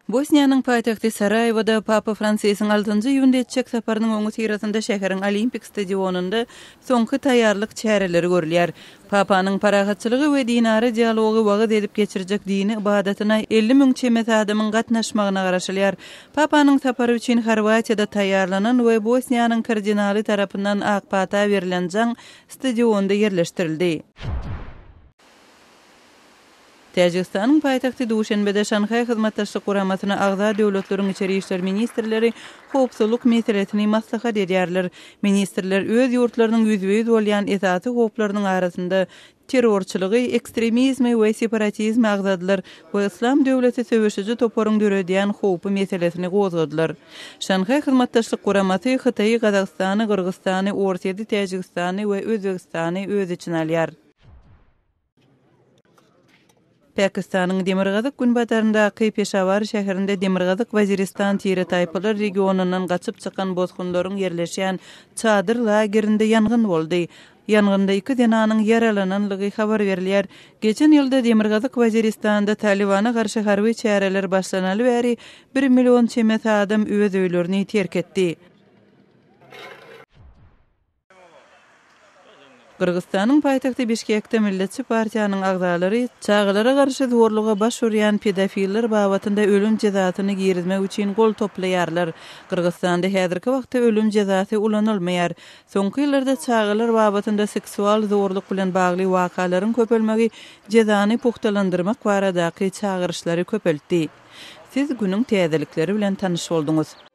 Bosniýanyň paýtagty Saraýewoda Papa Fransisiň altynjy iýunda etjek saparynyň öňüsyrasynda şäheriň Olimpik stadionynda soňky taýýarlyk çäreleri görülýär. Papanyň parahatçylygy we dinara dialogy wagyz edip geçirjek dini ybadatyna 50 müň çemesi adamyň gatnaşmagyna garaşylýar. Papanyň sapary üçin Horwatiýada taýýarlanan we Bosniýanyň kardinaly tarapyndan ak pata berlen jaň stadionda ýerleşdirildi. Täjigistanyň paýtagty Duşenbede Şanhaý Hyzmatdaşlyk Guramasyna agza döwletleriň içeri işler ministrleri howpsuzlyk meselesini maslahat edýärler. Ministrler öz ýurtlarynyň ýüzbe-ýüz bolýan esasy howplarynyň arasynda terrorçylygy, ekstremizmi we separatizmi agzadylar we Yslam döwleti söweşiji toparyň döredýän howpy meselesini gozgadylar. Şanhaý Hyzmatdaşlyk Guramasy Hytaýy, Gazagystany, Gyrgyzystany, Orsýeti, Täjigistany we Özbegistany öz içine alýar. Pakistanyň demirgazyk-günbataryndaky Peşawar şäherinde Demirgazyk Waziristan tire-taýpalar regionyndan gaçyp çykan bosgunlaryň ýerleşýän çadyr lagerinde ýangyn boldy. Ýangynda iki zenanyň ýaralananlygy habar berilýär. Geçen ýylda Demirgazyk Waziristanda Talybana garşy harby çäreler başlanaly bäri bir million çemesi adam öz öýlerini terk etdi. Gyrgyzystanyň paýtagty Bişkekde Milletçi partiýanyň agzalary çagalara garşy zorluga baş urýan pedofiller babatynda ölüm jezasyny girizmek üçin gol toplaýarlar. Gyrgyzystanda häzirki wagtda ölüm jezasy ulanylmaýar. Soňky ýyllarda çagalar babatynda seksual zorluk bilen bagly wakalaryň köpelmegi jezany pugtalandyrmak baradaky çagyryşlary köpeltdi. Siz günüň täzelikleri bilen tanyş bolduňyz.